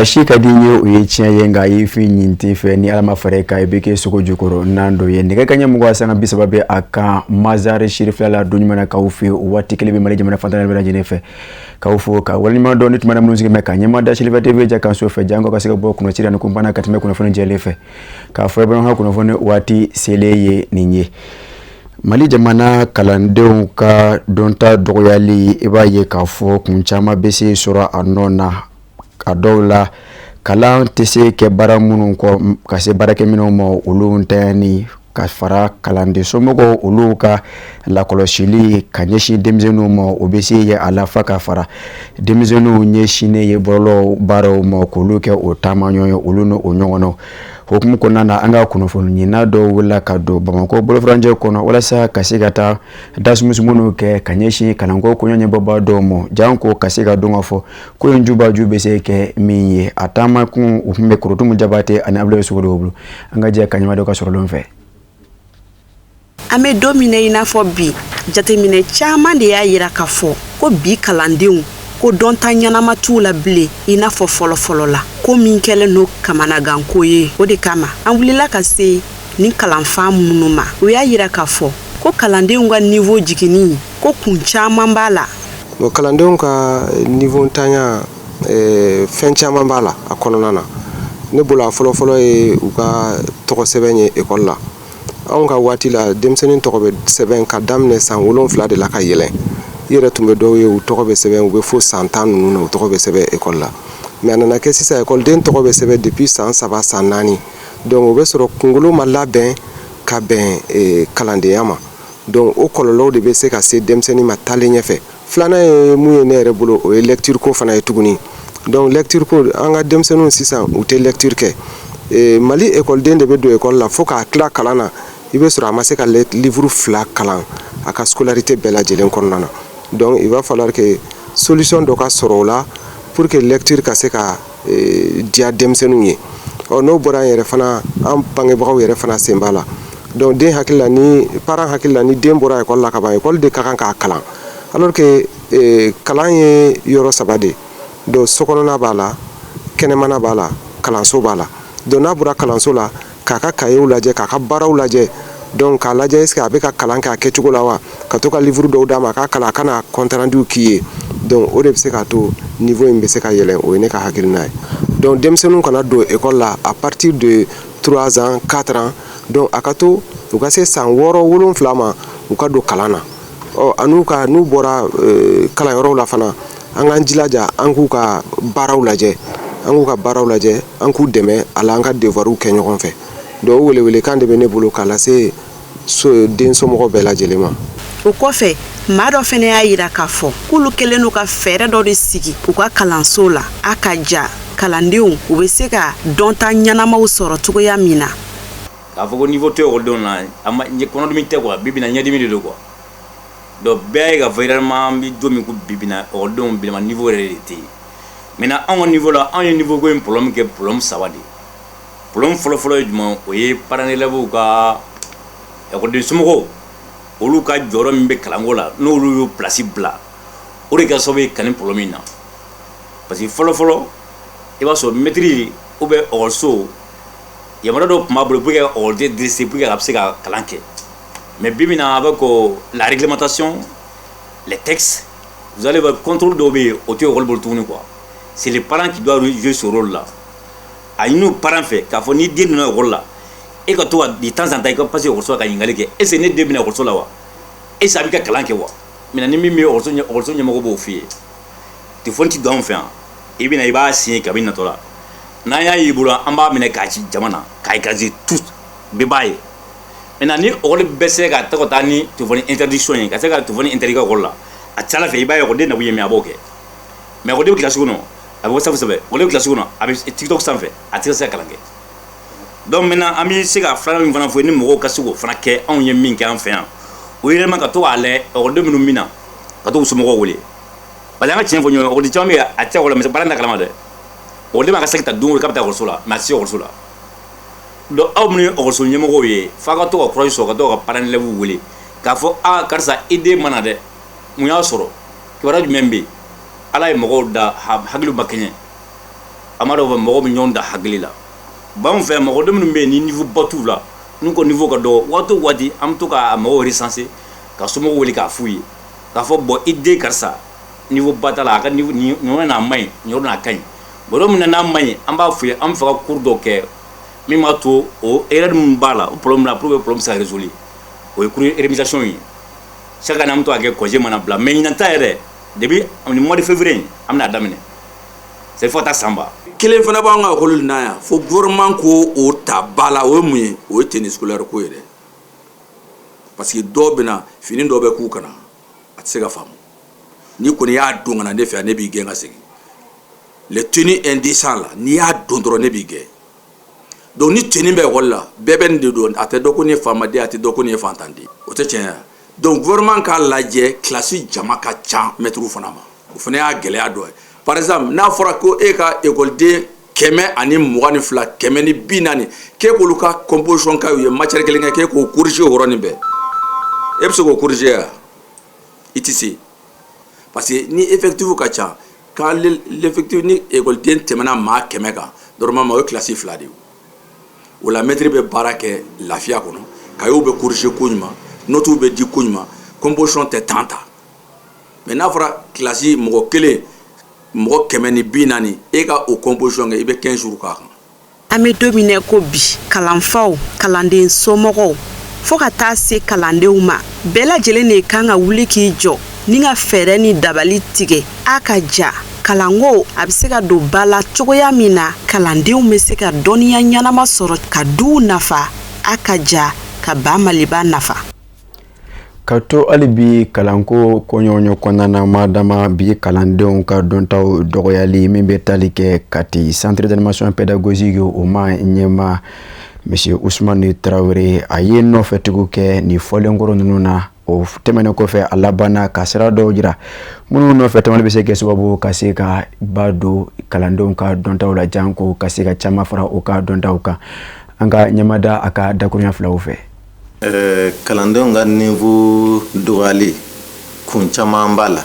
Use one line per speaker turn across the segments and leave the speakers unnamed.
Si ka di n ye, o ye tiɲɛ ye, nka i fin ɲin t'i fɛ. Ni Ala ma fara i kan, i bɛ kɛ sogo jukɔrɔ nan dɔ ye. Nɛgɛ kaɲɛ 20 sanga 30 bɛ a kan Mazari Sirifila la. Don jumɛn na k'aw fɛ o waati kelen bɛ Mali jamana fantan bɛɛ lajɛlen fɛ, k'aw fo ka waleɲuman dɔn ni tuma minnu sigi bɛ ka ɲɛma da Sirifa TV ja kan so fɛ, janko ka se ka bɔ kunnasiri ani kunbana ka tɛmɛ kunnafoni jɛlen fɛ, k'a fɔ bamanankan kunnafoni waati selen ye nin ye. Mali jamana kalandenw ka dɔnta dɔgɔyali, i b'a ye k'a fɔ kun caman bɛ se sɔrɔ a nɔ na. A dɔw la, kalan tɛ se kɛ baara minnu kɔ ka se baarakɛminɛnw ma, olu ntanyani, ka fara kalanden somɔgɔw olu ka lakɔlɔsili ka ɲɛsin denmisɛnninw ma, o bɛ se ye a la, fa ka fara denmisɛnninw ɲɛsinnen ye bɔlɔlɔ baaraw ma, k'olu kɛ o taamaɲɔgɔn ye, olu ni o ɲɔgɔnnaw. Hukumu kɔnɔna na, an ka kunnafoni ɲinina dɔw wulila ka don Bamakɔ bolofurancɛ kɔnɔ walasa ka se ka taa dasumusumuniw kɛ ka ɲɛsin kalanko koɲɛ ɲɛbɔba dɔw ma, janko ka se ka dɔn ka fɔ ko in jubaju bɛ se kɛ min ye. A taama kun, u tun bɛ Korotumu Jabate ani Abulayi Sogodogo bolo. An ka jɛ ka ɲɛmadɔ ka sɔrɔlenw fɛ.
An bɛ don min na i n'a fɔ bi, jateminɛ caman de y'a yira k'a fɔ ko bi kalandenw ko dɔnta ɲɛnama t'u la bilen i n'a fɔ fɔlɔfɔlɔ la. Ko min kɛlen no kamanaganko ye, o de kama an wulila ka se ni kalanfa minnu ma, u y'a yira k'a fɔ ko kalandenw ka niveau jiginni ko kun caman b'a la.
Bon, kalandenw ka niveau ntanya, fɛn caman b'a la a kɔnɔna na. Ne bolo, a fɔlɔfɔlɔ ye u ka tɔgɔ sɛbɛn ye ekɔli la. Anw ka waati la, denmisɛnnin tɔgɔ bɛ sɛbɛn ka daminɛ san 7 de la ka yɛlɛn. I yɛrɛ tun bɛ dɔw ye, u tɔgɔ bɛ sɛbɛn, u bɛ fo san 10 ninnu na, u tɔgɔ bɛ sɛbɛn ekɔli la. Mais a nana kɛ sisan, ekɔliden tɔgɔ bɛ sɛbɛn depuis san 3, san 4. Donc o bɛ sɔrɔ kunkolo ma labɛn ka bɛn kalandenya ma. Donc o kɔlɔlɔw de bɛ se ka se denmisɛnnin ma taalen ɲɛfɛ. Filanan ye mun ye ne yɛrɛ bolo, o ye lecture ko fana ye tuguni. Donc lecture ko, an ka denmisɛnninw sisan, u tɛ lecture kɛ. Mali ekɔliden de bɛ don ekɔli la fo k'a tila kalan na, i bɛ sɔrɔ a ma se ka livre fila kalan a ka scolarité bɛɛ lajɛlen kɔnɔna na. Donc il va falloir que solution dɔ ka sɔrɔ o la pour que lecture ka se ka diya denmisɛnninw ye. Ɔ, n'o bɔra an yɛrɛ fana, an bangebagaw yɛrɛ fana sen b'a la. Donc den hakili la, ni parent hakili la, ni den bɔra ekɔli la ka ban, ekɔli de ka kan k'a kalan, alors que kalan ye yɔrɔ saba de. Donc sokɔnɔna b'a la, kɛnɛmana b'a la, kalanso b'a la. Donc n'a bɔra kalanso la, k'a ka cahier lajɛ, k'a ka baaraw lajɛ, donc k'a lajɛ est ce que a bɛ ka kalan kɛ a kɛcogo la wa, ka to ka livre dɔw d'a ma a k'a kalan, a kana compte rendu k'i ye. Donc o de bɛ se k'a to niveau in bɛ se ka yɛlɛn. O ye ne ka hakilina ye. Donc denmisɛnninw kana don école la à partir de 3 ans, 4 ans. Donc a ka to u ka se san 6, 7 ma, u ka don kalan na. Ɔ, an'u ka n'u bɔra kalanyɔrɔw la fana, an k'an jilaja an k'u ka baaraw lajɛ, an k'u ka baaraw lajɛ, an k'u dɛmɛ a la, an ka devoirs kɛ ɲɔgɔn fɛ. Donc o welewelekan de bɛ ne bolo k'a lase den somɔgɔw bɛɛ lajɛlen ma.
O kɔfɛ, maa dɔ fɛnɛ y'a yira k'a fɔ k'olu kɛlen n'u ka fɛɛrɛ dɔ de sigi u ka kalanso la, a ka ja kalandenw u bɛ se ka dɔnta ɲɛnamaw sɔrɔ cogoya min na.
K'a fɔ ko niveau tɛ ekɔlidenw na, a ma kɔnɔdimi tɛ quoi, bi bi in na ɲɛdimi de don quoi. Donc bɛɛ ye k'a fɔ réellement, an bɛ don min ko bi bi in na, ekɔlidenw bilama niveau yɛrɛ de tɛ yen. Maintenant, anw ka niveau la, anw ye niveau ko in problème kɛ problème saba de ye. Problème fɔlɔ-fɔlɔ ye jumɛn? O ye parents d'élèves ka, ekɔliden somɔgɔw olu ka jɔyɔrɔ min bɛ kalanko la, n'olu y'o place bila, o de kɛra sababu ye ka nin problème in na. Parce que fɔlɔ-fɔlɔ, i b'a sɔrɔ maître ou bien ekɔliso yamaruya dɔw tun b'a bolo pour que ekɔliden dresser, pour que a bɛ se ka kalan kɛ. Mais bi bi in na, avec la réglementation, les textes, vous allez voir, contrôle dɔw bɛ yen, o tɛ ekɔli bolo tuguni quoi. C'est les parents qui doivent jouer ce rôle là. A ɲini parent fɛ k'a fɔ n'i den donna ekɔli la, e ka to ka de temps en temps i ka passer ekɔliso la ka ɲininkali kɛ: est ce que ne den bɛna ekɔliso la wa? Est ce que a bɛ ka kalan kɛ wa? Maintenant, ni min bɛ ekɔliso ɲɛmɔgɔ b'o f'i ye. Téléphone ti don anw fɛ yan. I bɛna, i b'a signer kabini natɔ la. N'an y'a y'i bolo, an b'a minɛ k'a ci jama na, k'a écraser tout, bɛɛ b'a ye. Maintenant, ni ekɔli bɛɛ se ka ta ka taa ni téléphone interdiction ye, ka se ka téléphone interdit ekɔli la, a ca Ala fɛ, i b'a ye ekɔliden nakun ye min ye, a b'o kɛ. Mais ekɔliden bɛ kilasi kɔnɔ, a bɛ WhatsApp sanfɛ, ekɔliden bɛ kilasi kɔnɔ, a bɛ TikTok sanfɛ, a tɛ se ka kalan kɛ. Donc maintenant, an bɛ se ka filanan min fana fɔ, ni mɔgɔw ka se k'o fana kɛ, anw ye min kɛ an fɛ yan, o ye ka to k'a lajɛ ekɔliden minnu min na, ka to k'u somɔgɔw wele. Parce que an ka tiɲɛ fɔ ɲɔgɔn ye, ekɔliden caman bɛ yen, a tɛ ekɔli la, mais baara t'a kalama dɛ. Ekɔliden b'a ka sac ta don o don k'a bɛ taa ekɔliso la, mais a tɛ se ekɔliso la. Donc aw minnu ye ekɔliso ɲɛmɔgɔw ye, f'a ka to ka courage sɔrɔ ka to ka parents d'élèves wele k'a fɔ: aa, karisa, i den ma na dɛ, mun y'a sɔrɔ? Kibaruya jumɛn bɛ yen? Ala ye mɔgɔw da, hakiliw ma kɛɲɛ. An b'a dɔn fɔ mɔgɔw bɛ ɲɔgɔn da hakili la. Bon, anw fɛ, mɔgɔ minnu bɛ yen ni niveau ba t'u la, n'u ka niveau ka dɔgɔ, waati o waati an bɛ to ka mɔgɔw recenser, ka somɔgɔw wele k'a f'u ye k'a fɔ: bon, i den karisa, niveau ba t'a la, a ka niveau nin yɔrɔ n'a ma ɲi, nin yɔrɔ n'a ka ɲi. Bon, yɔrɔ min na n'a ma ɲi, an b'a f'u ye an bɛ fɛ ka cours dɔ kɛ min b'a to o erreur min b'a la, o problème la, pour que problème bɛ se ka résoudre. O ye cours remédiation ye. Chaque année an bɛ to ka kɛ congé mana bila, mais ɲinan ta yɛrɛ, depuis ni mois de février in an bɛna daminɛ, c'est fo ka taa san ban.
Kelen fana b'an ka ekɔli na yan fo gouvernement ko o ta ba la. O ye mun ye? O ye tenue scolaire ko ye dɛ, parce que dɔw bɛ na, fini dɔw bɛ k'u kana, a tɛ se ka faamu. N'i kɔni y'a don ka na ne fɛ yan, ne b'i gɛn ka segin. Les tenues indécentes la, n'i y'a don dɔrɔn, ne b'i gɛn. Donc ni tenue bɛ ekɔli la, bɛɛ bɛ nin de don, a tɛ dɔn ko nin ye faamaden, a tɛ dɔn ko nin ye fantanden, o tɛ tiɲɛ ye. Donc gouvernement k'a lajɛ, kilasi jama ka ca mɛtiriw fana ma, o fana y'a gɛlɛya dɔ ye. Par exemple, n'a fɔra ko e ka ekɔliden 122, 140, k'e k'olu ka composition kɛ, u ye matière kelen kɛ, k'e k'o corriger o yɔrɔnin bɛɛ, e bɛ se k'o corriger wa? I tɛ se, parce que ni effectif ka ca, quand l'effectif, ni ekɔliden tɛmɛna maa 100 kan, normalement o ye kilasi 2 de ye. O la, mɛtiri bɛ baara kɛ lafiya kɔnɔ, cahiers bɛ corriger ko ɲuman, notes bɛ di ko ɲuman, composition tɛ temps ta. Mais n'a fɔra kilasi mɔgɔ kelen, mɔgɔ 140, e ka o composition kɛ, i bɛ 15 jours k'a kan.
An bɛ don min na ko bi, kalanfaw, kalanden somɔgɔw, fɔɔ ka taa se kalandenw ma, bɛɛ lajɛlen de kan ka wuli k'i jɔ ni ka fɛɛrɛ ni dabali tigɛ a ka ja kalanko a bɛ se ka don ba la cogoya min na, kalandenw bɛ se ka dɔnniya ɲɛnama sɔrɔ ka duw nafa, a ka ja ka ba Maliba nafa.
Ka to hali bi kalanko koɲɔgɔnɲɔ kɔnɔna na, madama bi kalandenw ka dɔntaw dɔgɔyali min bɛ tali kɛ Kati centre d'animation pédagogique, o ma ɲɛma monsieur Ousmane Traoré, a ye nɔfɛtigiw kɛ nin fɔlenkɔrɔ ninnu na. O tɛmɛnen kɔfɛ, a labanna ka sira dɔw jira minnu nɔfɛ tɛmɛli bɛ se kɛ sababu ka se ka ba don kalandenw ka dɔntaw la, janko ka se ka caman fara u ka dɔntaw kan. An ka ɲɛmada a ka dakurunya filaw fɛ.
Kalandenw ka niveau dɔgɔyali, kun caman b'a la.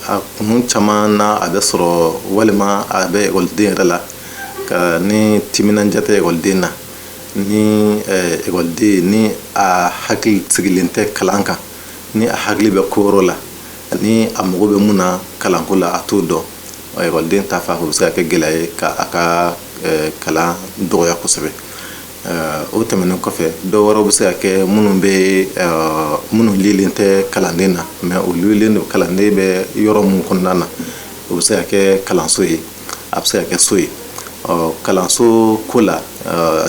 A kun caman na, a bɛ sɔrɔ walima a bɛ ekɔliden yɛrɛ la, ka ni timinandiya tɛ ekɔliden na, ni ekɔliden ni a hakili sigilen tɛ kalan kan, ni a hakili bɛ ko wɛrɛ la, ni a mago bɛ mun na kalanko la, a t'o dɔn. Ekɔliden ta fan fɛ, o bɛ se ka kɛ gɛlɛya ye ka a ka kalan dɔgɔya kosɛbɛ. O tɛmɛnen kɔfɛ, dɔw wɛrɛw bɛ se ka kɛ minnu bɛ minnu lilen tɛ kalanden na, mais o lilen don kalanden bɛ yɔrɔ mun kɔnɔna na. O bɛ se ka kɛ kalanso ye, a bɛ se ka kɛ so ye. Ɔ, kalanso ko la,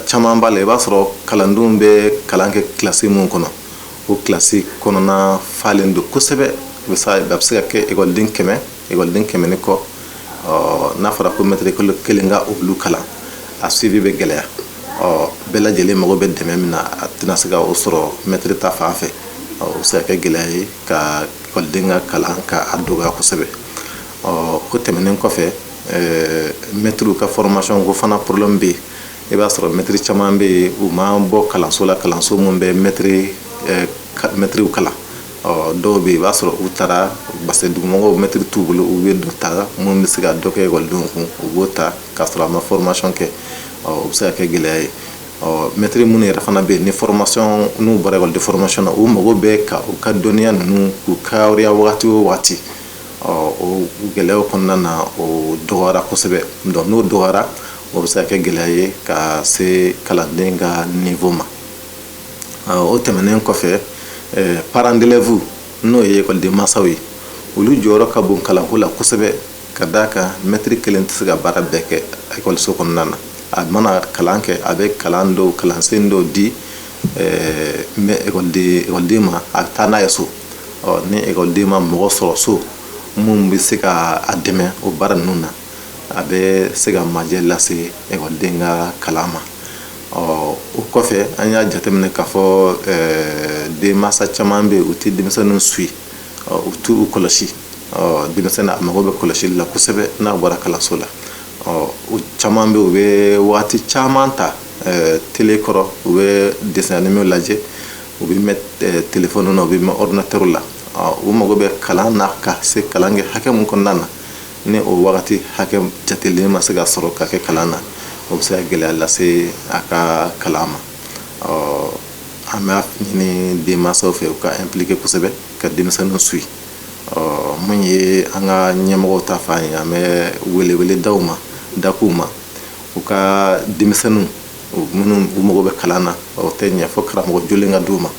caman b'a la. I b'a sɔrɔ kalandenw bɛ kalan kɛ kilasi mun kɔnɔ, o kilasi kɔnɔna falen don kosɛbɛ. A bɛ se ka kɛ ekɔliden 100, ekɔliden 100 ni kɔ. Ɔ, n'a fɔra ko mɛtiri kelen ka olu kalan, a suivi bɛ gɛlɛya. Ɔ, bɛɛ lajɛlen mago bɛ dɛmɛ min na, a tɛna se ka o sɔrɔ mɛtiri ta fan fɛ. Ɔ, o bɛ se ka kɛ gɛlɛya ye ka ekɔliden ka kalan ka a dɔgɔya kosɛbɛ. Ɔ, o tɛmɛnen kɔfɛ, mɛtiriw ka formation ko fana problème bɛ yen. I b'a sɔrɔ mɛtiri caman bɛ yen, u ma bɔ kalanso la, kalanso mun bɛ mɛtiriw kalan. Ɔ, dɔw bɛ yen, i b'a sɔrɔ u taara parce que dugumɔgɔw, mɛtiri t'u bolo, u bɛ dɔ ta mun bɛ se ka dɔ kɛ ekɔlidenw kun, u b'o ta k'a sɔrɔ a ma formation kɛ. Ɔ, o bɛ se ka kɛ gɛlɛya ye. Ɔ, mɛtiri minnu yɛrɛ fana bɛ yen, ni formation, n'u bɔra école de formation na, u mago bɛ ka u ka dɔnniya ninnu k'u kariya wagati o wagati. Ɔ, o gɛlɛyaw kɔnɔna na, o dɔgɔyara kosɛbɛ. Donc n'o dɔgɔyara, o bɛ se ka kɛ gɛlɛya ye ka se kalanden ka niveau ma. O tɛmɛnen kɔfɛ, parents d'élèves, n'o ye ekɔliden mansaw ye, olu jɔyɔrɔ ka bon kalanko la kosɛbɛ, ka d'a kan mɛtiri kelen tɛ se ka baara bɛɛ kɛ ekɔliso kɔnɔna na. A mana kalan kɛ, a bɛ kalan dɔw, kalansen dɔw di ekɔliden ma, a bɛ taa n'a ye so. Ɔ, ni ekɔliden ma mɔgɔ sɔrɔ so mun bɛ se ka a dɛmɛ o baara ninnu na, a bɛ se ka majɛ lase ekɔliden ka kalan ma. Ɔ, o kɔfɛ, an y'a jateminɛ k'a fɔ denmansa caman bɛ yen, u tɛ denmisɛnninw suit, u t'u kɔlɔsi. Ɔ, denmisɛnnin a mago bɛ kɔlɔsili la kosɛbɛ n'a bɔra kalanso la. Ɔ, u caman bɛ yen, u bɛ waati caman ta télé kɔrɔ, u bɛ dessin animé lajɛ, u bɛ mɛn téléphone na, u bɛ mɛn ordinateur la. Ɔ, u mago bɛ kalan na ka se kalan kɛ hakɛ mun kɔnɔna na. Ni o wagati hakɛ jatelen ma se ka sɔrɔ ka kɛ kalan na, o bɛ se ka gɛlɛya lase a ka kalan ma. Ɔ, an b'a ɲini denmansaw fɛ, u ka impliqué kosɛbɛ ka denmisɛnninw suit. Ɔ, mun ye an ka ɲɛmɔgɔw ta fan ye, an bɛ welewele da u ma, da k'u ma, u ka denmisɛnninw minnu u mago bɛ kalan na, o tɛ ɲɛ fo karamɔgɔ jolen ka d'u ma.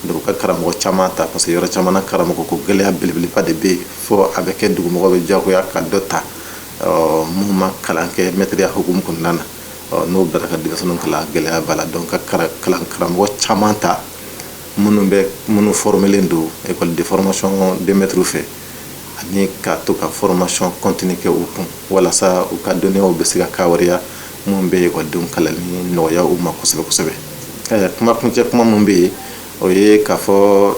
Donc u ka karamɔgɔ caman ta, parce que yɔrɔ caman na, karamɔgɔ ko gɛlɛya belebeleba de bɛ yen, fo a bɛ kɛ dugumɔgɔ bɛ diyagoya ka dɔ ta mun ma kalan kɛ mɛtiriya hukumu kɔnɔna na. N'o bɛɛ ka denmisɛnninw kalan, gɛlɛya b'a la. Donc ka kalan karamɔgɔ caman ta, minnu bɛ minnu formelen don école de formation de maîtres fɛ, ani ka to ka formation continue kɛ u kun, walasa u ka dɔnniyaw bɛ se ka kawariya mun bɛ ekɔlidenw kalanni nɔgɔya u ma kosɛbɛ kosɛbɛ. Kuma kuncɛ kuma mun bɛ yen, o ye k'a fɔ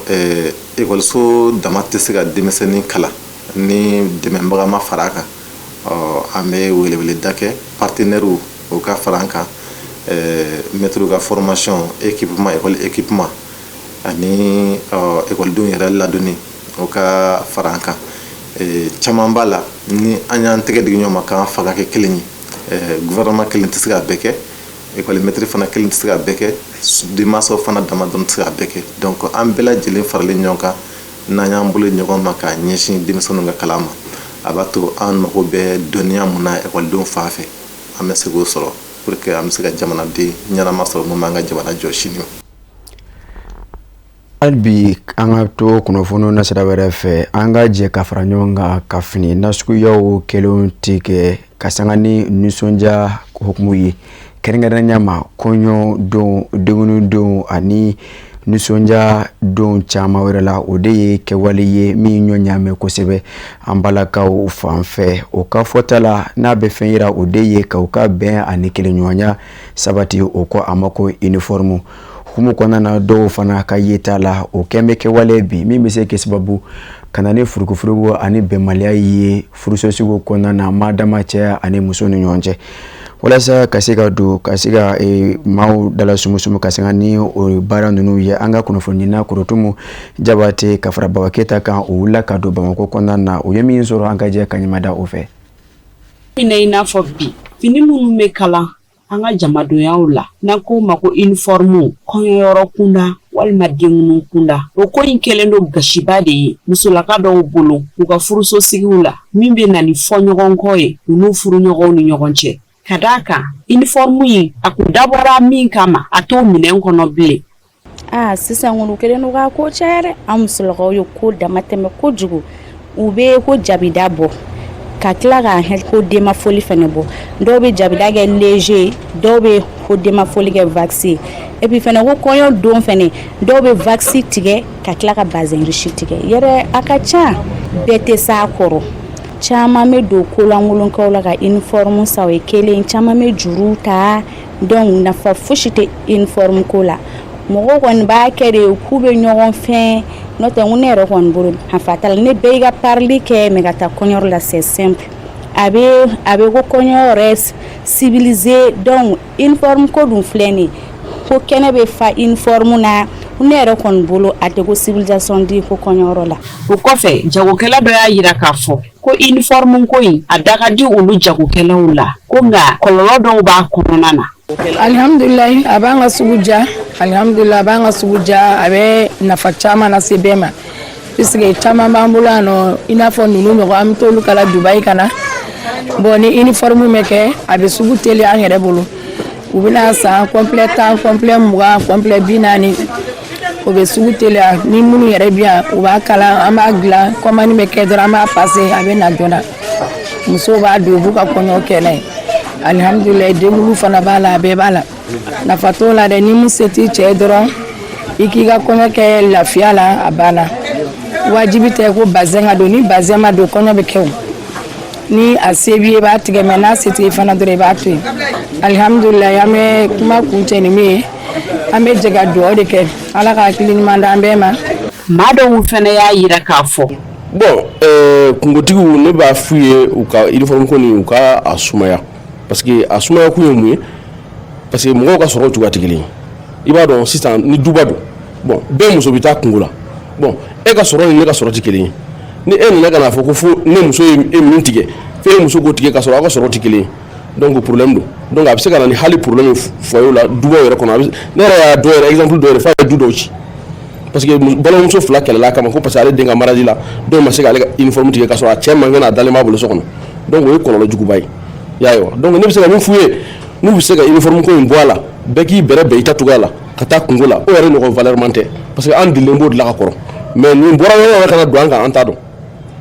ekɔliso dama tɛ se ka denmisɛnnin kalan ni dɛmɛbaga ma fara a kan. Ɔ, an bɛ weleweleda kɛ partenaires u ka fara an kan, maîtres ka formation, équipement, école équipement, ani ekɔlidenw yɛrɛ ladonni, o ka fara an kan. Caman b'a la ni an y'an tɛgɛ di ɲɔgɔn ma k'an fanga kɛ kelen ye. Gouvernement kelen tɛ se k'a bɛɛ kɛ, école maître fana kelen tɛ se k'a bɛɛ kɛ, denmansaw fana dama dɔrɔn tɛ se k'a bɛɛ kɛ. Donc an bɛɛ lajɛlen faralen ɲɔgɔn kan, n'an y'an bolo ɲɔgɔn ma k'a ɲɛsin denmisɛnninw ka kalan ma, a b'a to an mago bɛ dɔnniya mun na ekɔlidenw fan fɛ, an bɛ se k'o sɔrɔ, pour que an bɛ se ka jamanaden ɲɛnama sɔrɔ mun b'an ka jamana jɔ sini.
Hali bi, an ka to kunnafoniw na sira wɛrɛ fɛ. An ka jɛ ka fara ɲɔgɔn kan ka fini nasuguyaw kelenw tigɛ ka sanga ni nisɔndiya hukumu ye, kɛrɛnkɛrɛnnenya ma kɔɲɔ don, denkundi don ani nisɔndiya don caman wɛrɛ la. O de ye kɛwale ye min ɲɔ ɲaamɛ kosɛbɛ an balakaw fan fɛ. O ka fɔta la, n'a bɛ fɛn yira, o de ye ka u ka bɛn ani kelenɲɔgɔnya sabati. O ko a ma ko uniforme hukumu kɔnɔna na, dɔw fana ka yeta la, o kɛn bɛ kɛwale bi min bɛ se kɛ sababu ka na ni furukufuruku ani bɛnbaliya ye furusosigiw kɔnɔna na, madama cɛ ani muso ni ɲɔgɔn cɛ. Walasa ka se ka don ka se ka maaw dala sumusumu ka sanga ni o baara ninnu ye, an ka kunnafonina Korotumu Jabate ka fara Baba Keyita kan, o wulila ka don Bamakɔ kɔnɔna na. U ye min sɔrɔ, an ka jɛ ka ɲɛmada o fɛ.
Minɛ i n'a fɔ bi, fini minnu bɛ kalan an ka jamadonyaw la, n'an k'o ma ko uniforme, kɔɲɔyɔrɔ kunda walima denkundi kunda, o ko in kɛlen don gasiba de ye musolaka dɔw bolo u ka furusosigiw la, min bɛ na ni fɔɲɔgɔnkɔ ye u n'u furuɲɔgɔnw ni ɲɔgɔn cɛ, ka d'a kan uniforme in, a kun dabɔra min kama, a t'o minɛn kɔnɔ bilen.
Aa, sisan kɔni, u kɛlen don k'a ko caya dɛ. An musolakaw ye ko dama tɛmɛ kojugu. U bɛ ko jabida bɔ, ka tila ka ko denmafoli fana bɔ. Dɔw bɛ jabida kɛ léger, dɔw bɛ ko denmafoli kɛ wax. Et puis fana, ko kɔɲɔ don fana, dɔw bɛ wax tigɛ ka tila ka bazin riche tigɛ yɛrɛ. A ka ca, bɛɛ tɛ s'a kɔrɔ. Caman bɛ don kolankolonkɛw la ka uniforme san, o ye kelen. Caman bɛ juru ta. Donc nafa fosi tɛ uniforme ko la. Mɔgɔw kɔni b'a kɛ de k'u bɛ ɲɔgɔn fɛn. N'o tɛ, n ko ne yɛrɛ kɔni bolo, nafa t'a la. Ne bɛɛ y'i ka parili kɛ, mais ka taa kɔɲɔyɔrɔ la, c'est simple. A bɛ ko kɔɲɔ yɛrɛ civilisé. Donc uniforme ko dun filɛ nin ye, ko kɛnɛ bɛ fa uniforme na. Ne yɛrɛ kɔni bolo, a tɛ ko civilisation di ko kɔɲɔyɔrɔ la.
O kɔfɛ, jagokɛla dɔ y'a jira k'a fɔ ko uniforme ko in, a da ka di olu jagokɛlaw la, ko nka kɔlɔlɔ dɔw b'a kɔnɔna na.
Alihamudulilayi, a b'an ka sugu ja. Alihamudulilayi, a b'an ka sugu ja. A bɛ nafa caman lase bɛɛ ma, puisque caman b'an bolo yan nɔ, i n'a fɔ ninnu ɲɔgɔn, an bɛ t'olu kala Dubayi ka na. Bon, ni uniforme bɛ kɛ, a bɛ sugu teliya an yɛrɛ bolo. U bɛna san complet 10, complet 20, complet 40, o bɛ sugu teliya. Ni minnu yɛrɛ bɛ yan, u b'a kala, an b'a dilan, commande bɛ kɛ dɔrɔn, an b'a passer, a bɛ na joona. Musow b'a don, u b'u ka kɔɲɔ kɛ n'a ye. Alihamudulilayi, denkundi fana b'a la, a bɛɛ b'a la. Nafa t'o la dɛ. Ni mun se t'i cɛ ye dɔrɔn, i k'i ka kɔɲɔ kɛ lafiya la, a banna. Wajibi tɛ ko bazɛn ka don. Ni bazɛn ma don, kɔɲɔ bɛ kɛ. O ni a se b'i ye, i b'a tigɛ, mais n'a se t'i ye fana dɔrɔn, i b'a to yen. Alihamudulilayi, an bɛ kuma kuncɛ ni min ye, an bɛ jɛ ka dugawu de kɛ, Ala ka hakili ɲuman d'an bɛɛ ma.
Maa dɔw fana y'a jira k'a fɔ.
Bon, kungotigiw, ne b'a f'u ye, u ka uniforme ko nin, u ka a sumaya, parce que a sumaya kun ye mun ye? Parce que mɔgɔw ka sɔrɔ cogoya tɛ kelen ye. I b'a dɔn sisan, ni duba don, bon, bɛɛ muso bɛ taa kungo la. Bon, e ka sɔrɔ ni ne ka sɔrɔ tɛ kelen ye. Ni e nana ka n'a fɔ ko fo ne muso ye e min tigɛ F'e muso k'o tigɛ ka sɔrɔ aw ka sɔrɔ tɛ kelen ye. Donc problème don. Donc a bɛ se ka na ni hali problème ye foyer la, dubaw yɛrɛ kɔnɔ. Ne yɛrɛ y'a dɔw yɛrɛ, exemple dɔw yɛrɛ, f'a ye du dɔw ci parce que balimamuso fila kɛlɛla a kama ko parce que ale den ka mariage la, dɔw ma se k'ale ka uniforme tigɛ ka sɔrɔ a cɛ man kɛnɛ, a dalen b'a bolo so kɔnɔ. Donc o ye kɔlɔlɔ juguba ye, i y'a ye wa? Donc ne bɛ se ka min f'u ye, n'u bɛ se ka uniforme ko in bɔ a la, bɛɛ k'i bɛrɛ bɛn i ta cogoya la ka taa kungo la, o yɛrɛ ɲɔgɔn valeur man tɛ, parce que an delilen b'o de la ka kɔrɔ. Mais nin bɔra yɔrɔ yɔrɔ ka na don an kan, an t'a dɔn.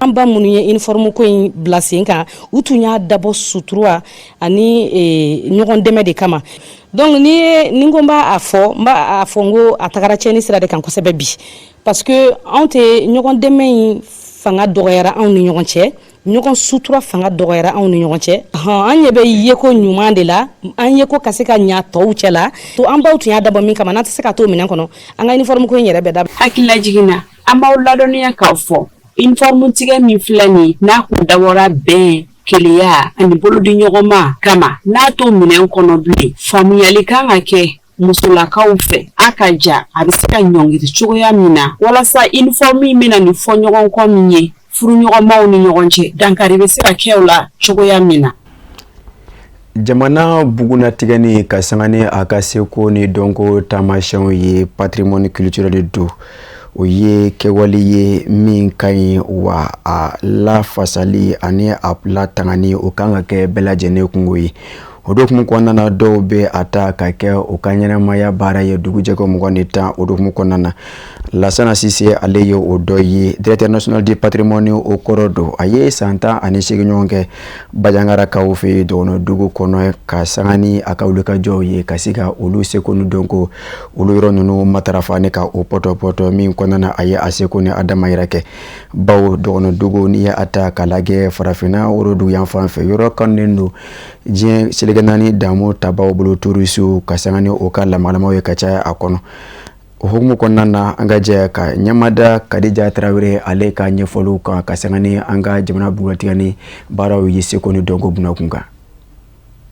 An ba minnu ye uniforme ko in bila sen kan, u tun y'a dabɔ sutura ani ɲɔgɔn dɛmɛ de kama. Donc ni ye ni ko n b'a fɔ, n b'a fɔ n ko a tagara tiɲɛni sira de kan kosɛbɛ bi, parce que anw tɛ ɲɔgɔn dɛmɛ in fanga dɔgɔyara anw ni ɲɔgɔn cɛ, ɲɔgɔn sutura fanga dɔgɔyara anw ni ɲɔgɔn cɛ. An ɲɛ bɛ yeko ɲuman de la, an yeko ka se ka ɲa tɔw cɛ la. To an baw tun y'a dabɔ min kama, n'an tɛ se ka t'o minɛn kɔnɔ, an ka uniforme ko in yɛrɛ bɛɛ dabila.
Hakililajigin na, an b'aw ladɔnniya k'a fɔ uniforme tigɛ min filɛ nin ye, n'a kun dabɔra bɛn, keleya ani bolodiɲɔgɔnma kama, n'a t'o minɛn kɔnɔ bilen, faamuyali kan ka kɛ musolakaw fɛ a ka ja a bɛ se ka ɲɔngiri cogoya min na, walasa uniforme in bɛna nin fɔɲɔgɔnkɔ min ye furuɲɔgɔnmaw ni ɲɔgɔn cɛ, dankari bɛ se ka kɛ o la cogoya min na.
Jamana bugunnatigɛni ka sanga ni a ka seko ni dɔnko taamasiyɛnw ye, patrimoine culturel don, o ye kɛwale ye min ka ɲi wa a lafasali ani a latangani, o kan ka kɛ bɛɛ lajɛlen kungo ye. O hukumu kɔnɔna na, dɔw bɛ a ta ka kɛ u ka ɲɛnamaya baara ye dugujɛko 21. O hukumu kɔnɔna na, Lasana Sise, ale ye o dɔ ye, directeur national du patrimoine o kɔrɔ don. A ye san 18 ɲɔgɔn kɛ Bajangarakaw fɛ yen, dɔgɔnɔ dugu kɔnɔ, ka sanga ni a ka wulikajɔw ye ka se ka olu seko ni dɔnko olu yɔrɔ ninnu matarafa ni ka o pɔtɔ pɔtɔ min kɔnɔna na, a ye a seko ni a damayira kɛ, bawo dɔgɔnɔ dugu, n'i ye a ta k'a lajɛ farafinna worodugu yan fan fɛ, yɔrɔ kanunen don diɲɛ seleke naani damu tabaw bolo, touristes, ka sanga ni o ka lamagalamaw ye ka caya a kɔnɔ. O hukumu kɔnɔna na, an ka jɛ ka ɲɛmada Kadija Tarawele, ale ka ɲɛfɔliw kan ka sanga ni an ka jamana bugunnatigɛ ni baaraw ye seko ni dɔnko bunakun kan.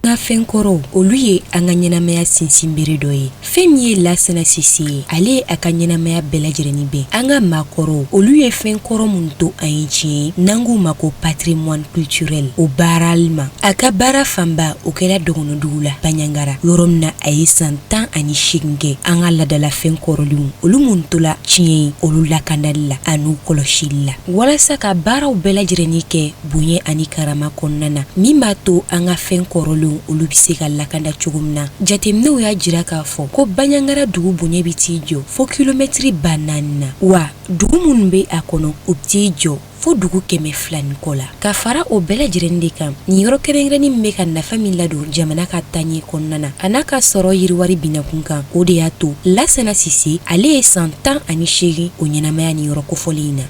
An ka fɛn kɔrɔw, olu ye an ka ɲɛnamaya sinsinbere dɔ ye. Fɛn min ye Lasana Sise ye, ale ye a ka ɲɛnamaya bɛɛ lajɛlen bɛn an ka maakɔrɔw, olu ye fɛn kɔrɔ minnu to an ye tiɲɛ ye, n'an k'u ma ko patrimoine culturel, o baarali ma. A ka baara fanba, o kɛra dɔgɔnɔdugu la, Baɲangara, yɔrɔ min na a ye san 18 kɛ an ka ladalafɛn kɔrɔlenw, olu minnu tola tiɲɛ ye, olu lakandali la an'u kɔlɔsili la, walasa ka baaraw bɛɛ lajɛlen kɛ bonya ani karama kɔnɔna na, min b'a to an ka fɛn kɔrɔlenw, olu bɛ se ka lakanda cogo min na. Jateminɛw y'a jira k'a fɔ ko Baɲangara dugu bonya bɛ t'i jɔ fo kilomɛtiri 4000 na, wa dugu minnu bɛ a kɔnɔ, o bɛ t'i jɔ fo dugu 200 ni kɔ la. Ka fara o bɛɛ lajɛlen de kan, nin yɔrɔ kɛrɛnkɛrɛnnin min bɛ ka nafa min ladon jamana ka taaɲɛ kɔnɔna na, a n'a ka sɔrɔ yiriwari binakun kan, o de y'a to Lasana Sise, ale ye san 18 o ɲɛnamaya ni yɔrɔ kofɔlen in na.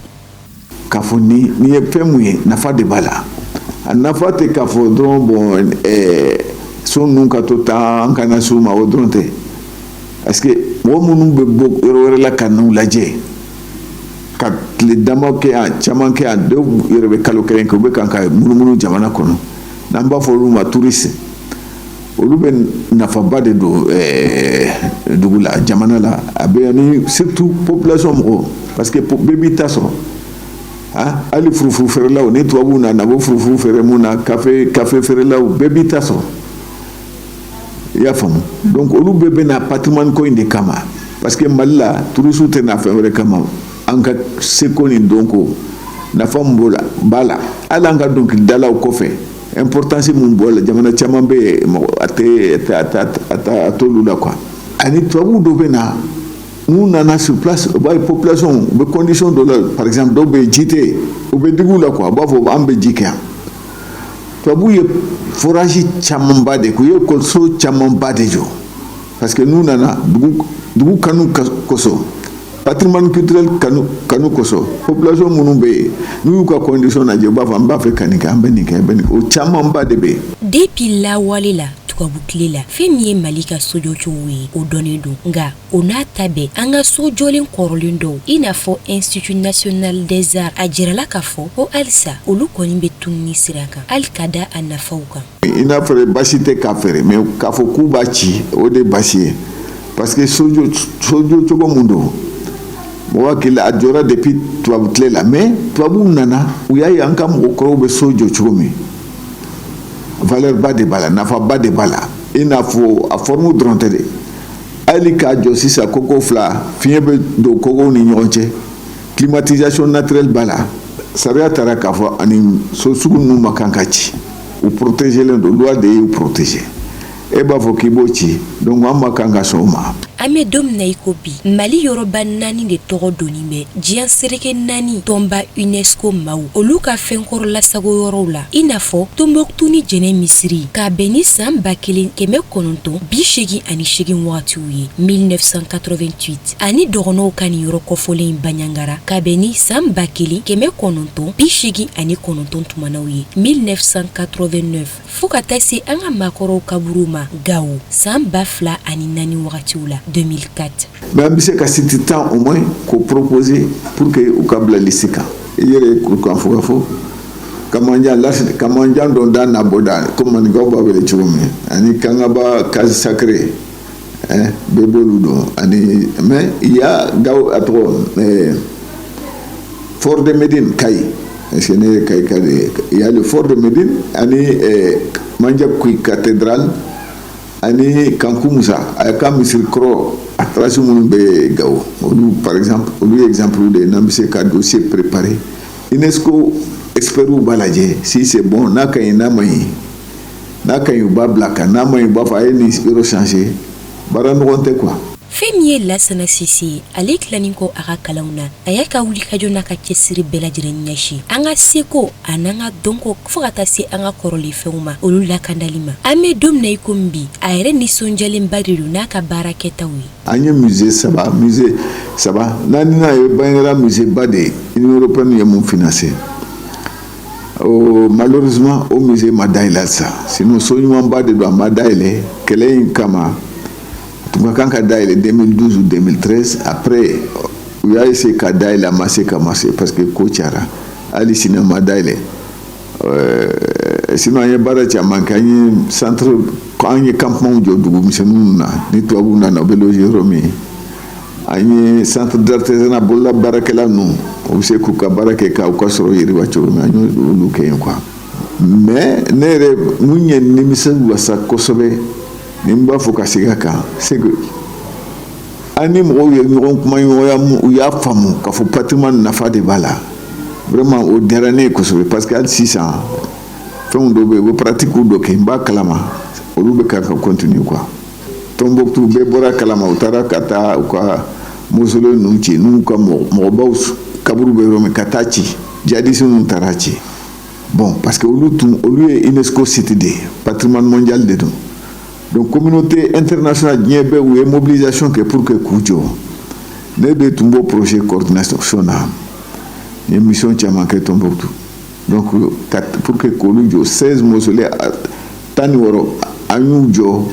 K'a fɔ ni nin ye fɛn mun ye, nafa de b'a la. A nafa tɛ k'a fɔ dɔrɔn, bon, so ninnu ka to tan, an kana s'u ma, o dɔrɔn tɛ, parce que mɔgɔ minnu bɛ bɔ yɔrɔ wɛrɛ la ka n'u lajɛ, ka tile dama kɛ yan, caman kɛ yan, dɔw yɛrɛ bɛ kalo kelen kɛ, u bɛ kan ka munumunu jamana kɔnɔ, n'an b'a fɔ olu ma touriste, olu bɛ nafaba de don dugu la, jamana la. A bɛ ani surtout population mɔgɔw, parce que bɛɛ b'i ta sɔrɔ. Ah, hali furufuru feerelaw, ni tubabuw nana, u bɛ furufuru feere mun na, kafe feerelaw, bɛɛ b'i ta sɔrɔ, i y'a faamu? Donc olu bɛɛ bɛ na patrimoine ko in de kama, parce que Mali la, touristes tɛ na fɛn wɛrɛ kama. An ka seko ni dɔnko nafa min b'o la, b'a la, hali an ka dɔnkilidalaw kɔfɛ, importance mun b'o la, jamana caman bɛ yen, mɔgɔ a tɛ a t'olu la quoi. Ani tubabuw dɔ bɛ na, n'u nana sur place, u b'a ye population u bɛ condition dɔ la. Par exemple, dɔw bɛ yen, ji tɛ yen, u bɛ digi u la quoi, u b'a fɔ an bɛ ji kɛ yan. Tubabuw ye forage camanba de kɛ, u ye ekɔliso camanba de jɔ, parce que n'u nana dugu kanu kosɔn, patrimoine culturel kanu kosɔn, population minnu bɛ yen, n'u y'u ka condition lajɛ, u b'a fɔ an b'a fɛ ka nin kɛ, an bɛ nin kɛ, an bɛ nin kɛ. O camanba de bɛ yen.
Depuis lawale la, tubabu tile la, fɛn min ye Mali ka sojɔcogo ye, o dɔnnen don. Nka o n'a ta bɛɛ, an ka so jɔlen kɔrɔlen dɔw, i n'a fɔ Institut national des arts, a jirala k'a fɔ ko halisa olu kɔni bɛ tununi sira kan, hali ka da a nafaw kan.
I n'a fɔra basi tɛ k'a feere, mais k'a fɔ k'u b'a ci, o de ye basi ye, parce que sojɔ cogo mun don, mɔgɔ hakili a jɔra depuis tubabu tile la. Mais tubabuw nana, u y'a ye an ka mɔgɔkɔrɔw bɛ so jɔ cogo min. Valeur ba de b'a la, nafaba de b'a la. I n'a fɔ a forme dɔrɔn tɛ dɛ, hali k'a jɔ sisan, koko fila, fiɲɛ bɛ don kogow ni ɲɔgɔn cɛ, climatisation naturelle b'a la. Sariya taara k'a fɔ ani so sugu ninnu ma kan ka ci, u protégelen don, loi de y'u protéger. E b'a fɔ k'i b'o ci, donc an ma kan ka sɔn o ma.
An bɛ don min na i ko bi, Mali yɔrɔba naani de tɔgɔ donni bɛ diɲɛ seleke naani tɔnba UNESCO maaw olu ka fɛnkɔrɔ lasago yɔrɔw la, i n'a fɔ Tombouctou ni Jɛnɛ misiri, k'a bɛn ni san 1988 wagatiw ye, 1988, ani dɔgɔnɔw ka nin yɔrɔ kɔfɔlen Baɲangara, ka bɛn ni san 1989 tumanaw ye, 1989, fo ka taa se an ka maakɔrɔw kaburu ma Gawo, san 2004 wagatiw la, 2004.
Mais an bɛ se ka site 10 au moins k'o proposer pour que u ka bila liste kan. I yɛrɛ ye kan fo ka fɔ Kamanjan, Kamanjan dɔn da n'a bɔda, ko maninkaw b'a wele cogo min, ani Kangaba case sacrée, bɛɛ b'olu dɔn. Ani mais il y a Gawo, a tɔgɔ Fort de Médine, Kayi, parce que ne ye Kayi ka de ye. Il y a le Fort de Médine ani Mandiakuy cathédrale ani Kanku Musa a ka misiri kɔrɔ, a trace minnu bɛ Gawo, olu par exemple, olu ye exemple de ye n'an bɛ se ka dossier préparer. UNESCO experts b'a lajɛ si c'est bon, n'a ka ɲi, n'a ma ɲi. N'a ka ɲi, u b'a bila kan, n'a ma ɲi, u b'a fɔ a ye nin yɔrɔ changer. Baara ɲɔgɔn tɛ quoi.
Fɛn min ye Lasana Sise ye, ale tilanin kɔ a ka kalanw na, a y'a ka wulikajɔ n'a ka cɛsiri bɛɛ lajɛlen ɲɛsin an ka seko an'an ka dɔnko, fo ka taa se an ka kɔrɔlifɛnw ma, olu lakandali ma. An bɛ don min na i komi bi, a yɛrɛ nisɔndiyalenba de don n'a ka baara kɛtaw ye.
An ye musée saba, musée saba naaninan ye Bandiagara musée ba de ye, Union européenne ye mun financé. Oh, malheureusement o musée ma dayɛlɛ halisa, sinon so ɲumanba de don. A ma dayɛlɛ kɛlɛ in kama. A tun ka kan ka dayɛlɛ 2012 ou 2013. Après u y'a essayé ka dayɛlɛ, a ma se ka marcher parce que ko cayara. Hali sini a ma dayɛlɛ. Sinon an ye baara caman kɛ. An ye centre, an ye campement jɔ dugu misɛnninw na, ni tubabuw nana u bɛ loger yɔrɔ min. An ye centre d'artisanat, bolola baarakɛla ninnu, u bɛ se k'u ka baara kɛ k'u ka sɔrɔ yiriwa cogo min, an y'olu kɛ yen quoi. Mais ne yɛrɛ mun ye nimisi wasa kosɛbɛ, ni n b'a fɔ ka segin a kan, c'est que an ni mɔgɔw ye ɲɔgɔn kumaɲɔgɔnya, u y'a faamu k'a fɔ patrimoine nafa de b'a la. Vraiment o diyara ne ye kosɛbɛ, parce que hali sisan fɛnw dɔw bɛ yen, u bɛ pratique dɔ kɛ, n b'a kalama, olu bɛ ka continuer quoi. Tombouctou, bɛɛ bɔra kalama, u taara ka taa u ka mausolée ninnu ci, n'u ka mɔgɔbaw kaburu bɛ yɔrɔ min, ka taa ci. Djihadistes ninnu taara ci. Bon, parce que olu tun, olu ye UNESCO site de ye, patrimoine mondial de don. Donc communauté internationale, diɲɛ bɛɛ, u ye mobilisation kɛ pour que k'u jɔ. Ne de tun b'o projet coordination na, n ye mission caman kɛ Tombouctou. Donc pour que k'olu jɔ, 16 mausolées, 16, an y'u jɔ.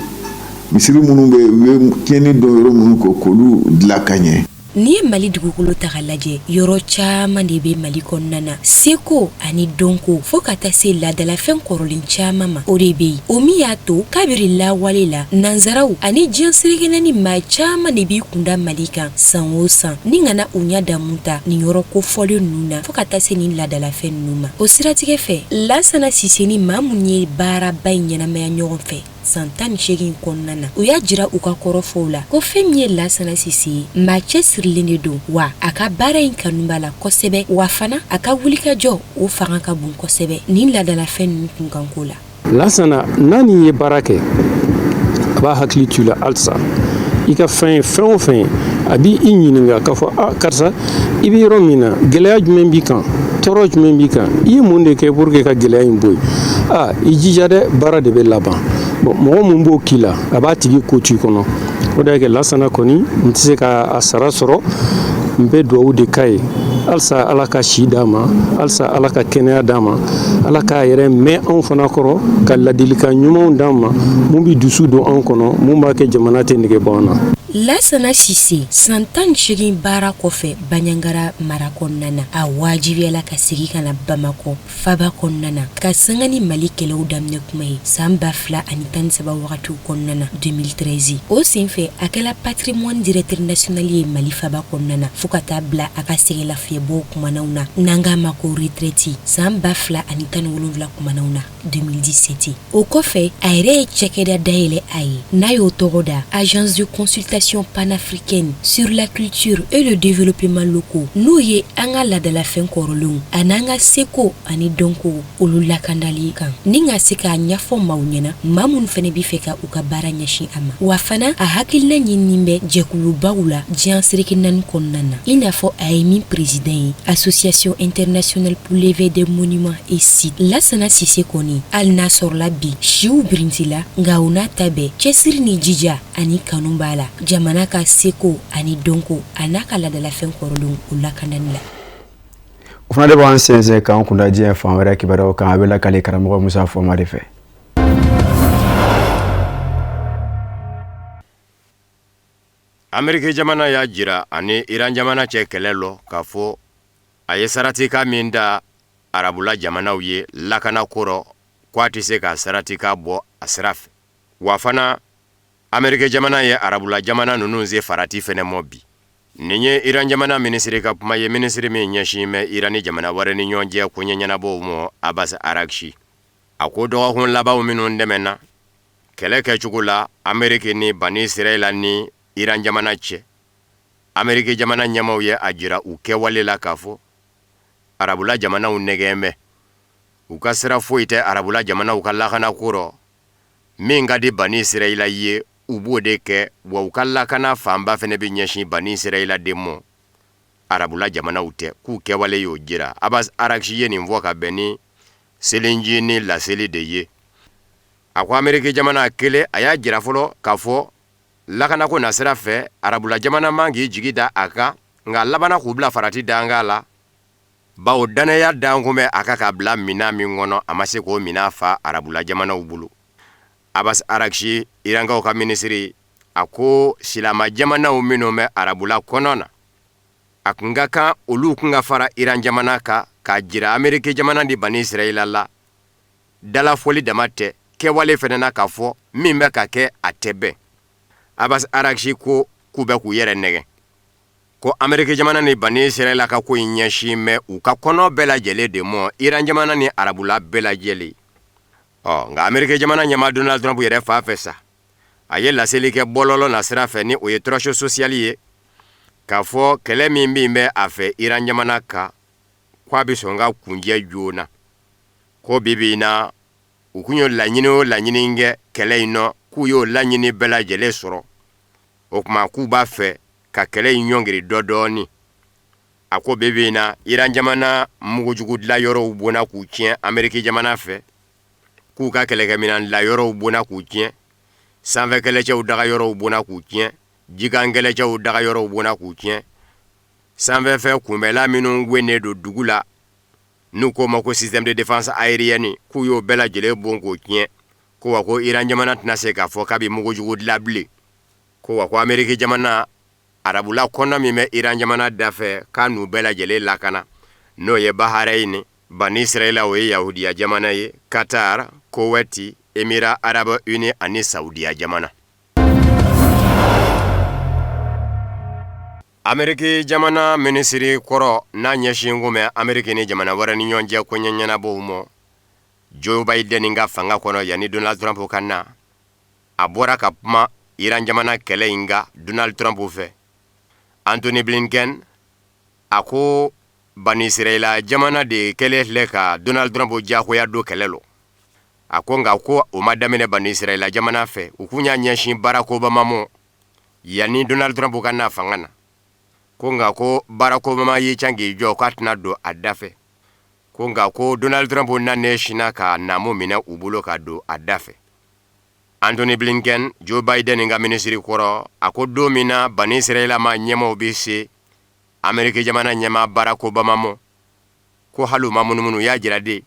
Misiri minnu bɛ yen, u ye tiɲɛni dɔn yɔrɔ minnu kɔ, k'olu dilan ka ɲɛ.
N'i ye Mali dugukolo ta ka lajɛ, yɔrɔ caman de bɛ Mali kɔnɔna na, seko ani dɔnko, fo ka taa se laadalafɛn kɔrɔlen caman ma, o de bɛ yen. O min y'a to kabiri lawale la, nanzaraw ani diɲɛ seleke ni maa caman de b'i kunda Mali kan san o san, ni kana u ɲɛ damu ta nin yɔrɔ kofɔlen ninnu na, fo ka taa se nin laadalafɛn ninnu ma. O siratigɛ fɛ, Lasana Sise ni maa mun ye baaraba in ɲɛnamaya ɲɔgɔn fɛ san 18 kɔnɔna na, u y'a jira u ka kɔrɔfɔw la ko fɛn min ye Lasana Sise ye, maa cɛsirilen de don, wa a ka baara in kanu b'a la kosɛbɛ, wa fana a ka wulikajɔ o fanga ka bon kosɛbɛ nin laadalafɛn ninnu kunkanko la.
Lasana n'a ni ye baara kɛ, a b'a hakili to i la halisa. I ka fɛn ye fɛn o fɛn ye, a b'i ɲininka k'a fɔ: a karisa, i bɛ yɔrɔ min na, gɛlɛya jumɛn b'i kan, tɔɔrɔ jumɛn b'i kan, i ye mun de kɛ pour que ka gɛlɛya in bɔ yen? A i jija dɛ, baara de bɛ laban. Bon, mɔgɔ mun b'o k'i la, a b'a tigi ko to i kɔnɔ. O de y'a kɛ Lasana kɔni, n tɛ se ka a sara sɔrɔ. N bɛ dugawu de k'a ye halisa, Ala ka si d'a ma, halisa Ala ka kɛnɛya d'a ma, Ala k'a yɛrɛ mɛn anw fana kɔrɔ, ka ladilikan ɲumanw d'an ma, mun bɛ dusu don anw kɔnɔ, mun b'a kɛ jamana tɛ nege bɔ an na.
Lasana Sise san 18 baara kɔfɛ Banjagara mara kɔnɔna na, a wajibiyala ka segin ka na Bamakɔ faba kɔnɔna na ka sanga ni Mali kɛlɛw daminɛ kuma ye san 2013 wagatiw kɔnɔna na 2013. O senfɛ a kɛla patrimoine directeur national ye Mali faba kɔnɔna na fo ka taa bila a ka sɛgɛnlafiɲɛbɔ kumanaw na n'an k'a ma ko retraite san 2017 kumanaw na. 2017 o kɔfɛ a yɛrɛ ye cakɛda dayɛlɛ a ye n'a y'o tɔgɔ da agence de consultation panafricaine sur la culture et le développement locaux n'o ye an ka laadalafɛn kɔrɔlenw an'an ka seko ani dɔnko olu lakandali kan ni ka se k'a ɲɛfɔ maaw ɲɛna maa minnu fana b'a fɛ ka u ka baara ɲɛsin a ma wa fana a hakilina ɲinini bɛ jɛkulubaw la diɲɛ seleke naani kɔnɔna na i n'a fɔ a ye min président ye association internationale pour l'éveil des monuments et sites Lasana Sise kɔni hali n'a sɔrɔla bi siw birintila nka o n'a ta bɛɛ cɛsiri ni jija ani kanu b'a la jamana ka seko ani dɔnko a n'a ka laadalafɛn kɔrɔlenw o lakandani la.
O fana de b'an sɛnsɛn k'an kunda diɲɛ fan wɛrɛ kibaruyaw kan a bɛ lakale karamɔgɔ Musa Fɔnba de fɛ.
Ameriki jamana y'a jira ani Iran jamana cɛ kɛlɛ lɔ k'a fɔ a ye saratika min da arabula jamanaw ye lakana ko rɔ ko a tɛ se ka saratika bɔ a sira fɛ wa fana ameriki jamana ye arabula jamana ninnu se farati fɛnɛ mɔ bi nin ye iran jamana minisiri ka kuma ye minisiri min ɲɛsin bɛ iran ni jamana wɛrɛ ni ɲɔgɔn cɛ koɲɛ ɲɛnabɔw mɔ abbas aragchi a ko dɔgɔkun labanw minnu tɛmɛna kɛlɛ kɛcogo la ameriki ni bani israɛla ni iran jamana cɛ ameriki jamana ɲɛmaaw ye a jira u kɛwale la k'a fɔ arabula jamanaw nɛgɛn bɛ u ka sira foyi tɛ arabula jamanaw ka lakana ko rɔ min ka di bani israɛla ye u b'o de kɛ wa u ka lakana fanba fɛnɛ bɛ ɲɛsin bani israɛla de mɔ arabula jamanaw tɛ k'u kɛwale y'o jira abbas aragchi ye nin fɔ ka bɛn ni selincinin laseli de ye a ko ameriki jamana kelen a y'a jira fɔlɔ k'a fɔ lakanako nasira fɛ arabula jamana man k'i jigi da a kan nka a labanna k'u bila farati dankan la bawo dannaya dankun bɛ a kan ka bila minan min kɔnɔ a ma se k'o minan fa arabula jamanaw bolo abbas aragchi irankaw ka minisiri a ko silama jamanaw minnu bɛ arabula kɔnɔ na a kun ka kan olu kun ka fara iran jamana kan k'a jira ameriki jamana ni bani israɛla la dalafɔli dama tɛ kɛwale fɛnɛ na k'a fɔ min bɛ ka kɛ a tɛ bɛn abbas aragchi ko k'u bɛ k'u yɛrɛ nɛgɛn ko ameriki jamana ni bani israɛla ka ko in ɲɛsin bɛ u ka kɔnɔ bɛɛ lajɛlen de mɔ iran jamana ni arabula bɛɛ lajɛlen ɔ nka ameriki jamana ɲɛmaa donald trump yɛrɛ fan fɛ sa a ye laseli kɛ bɔlɔlɔ nasira fɛ ni o ye Truth Social ye k'a fɔ kɛlɛ min min bɛ a fɛ iran jamana kan ko a bɛ sɔn ka kuncɛ joona ko bi bi in na u kun ye laɲini o laɲini kɛ kɛlɛ in nɔ k'u y'o laɲini bɛɛ lajɛlen sɔrɔ o tuma k'u b'a fɛ ka kɛlɛ in ɲɔngiri dɔ dɔɔni a ko bi bi in na iran jamana mugujugu dilan yɔrɔw bonna k'u tiɲɛ ameriki jamana fɛ k'u ka kɛlɛkɛminɛn dilan yɔrɔw bonna k'u tiɲɛ sanfɛ kɛlɛcɛw daga yɔrɔw bonna k'u tiɲɛ jikan kɛlɛcɛw daga yɔrɔw bonna k'u tiɲɛ sanfɛfɛn kunbɛla minnu gwennen don dugu la n'u k'o ma ko système de défense aérienne k'u y'o bɛɛ lajɛlen bon k'o tiɲɛ ko wa ko Iran jamana tɛna se k'a fɔ k'a bɛ mugujugu dilan bilen ko wa ko Ameriki jamana arabula kɔnɔ min bɛ Iran jamana dafɛ k'a n'u bɛɛ lajɛlen lakana n'o ye Bahreïn Bani Israɛla o ye Yahudiya jamana ye Qatar Koweït Émirats arabes unis ani Saudiya jamana. Ameriki jamana minisiri kɔrɔ n'a ɲɛsin kun bɛ Ameriki ni jamana wɛrɛ ni ɲɔgɔn cɛ koɲɛ ɲɛnabɔw mɔ Joe Biden ka fanga kɔnɔ yanni Donald Trump ka na a bɔra ka kuma Iran jamana kɛlɛ in kan Donald Trump fɛ Antony Blinken a ko Bani Israɛla jamana de kɛlen filɛ ka Donald Trump diyagoya don kɛlɛ lɔ a ko nka ko o ma daminɛ Bani Israɛla jamana fɛ u kun y'a ɲɛsin Barack Obama mɔ yanni Donald Trump ka na fanga na ko nka ko Barack Obama y'i can k'i jɔ k'a tɛna don a da fɛ ko nka ko Donald Trump nanen sinna ka naamu minɛ u bolo ka don a da fɛ Antony Blinken Joe Biden ka minisiri kɔrɔ a ko don min na Bani Israɛla ma ɲɛmaaw bɛ se Ameriki jamana ɲɛmaa Barack Obama mɔ ko hali u ma munumunu u y'a jira de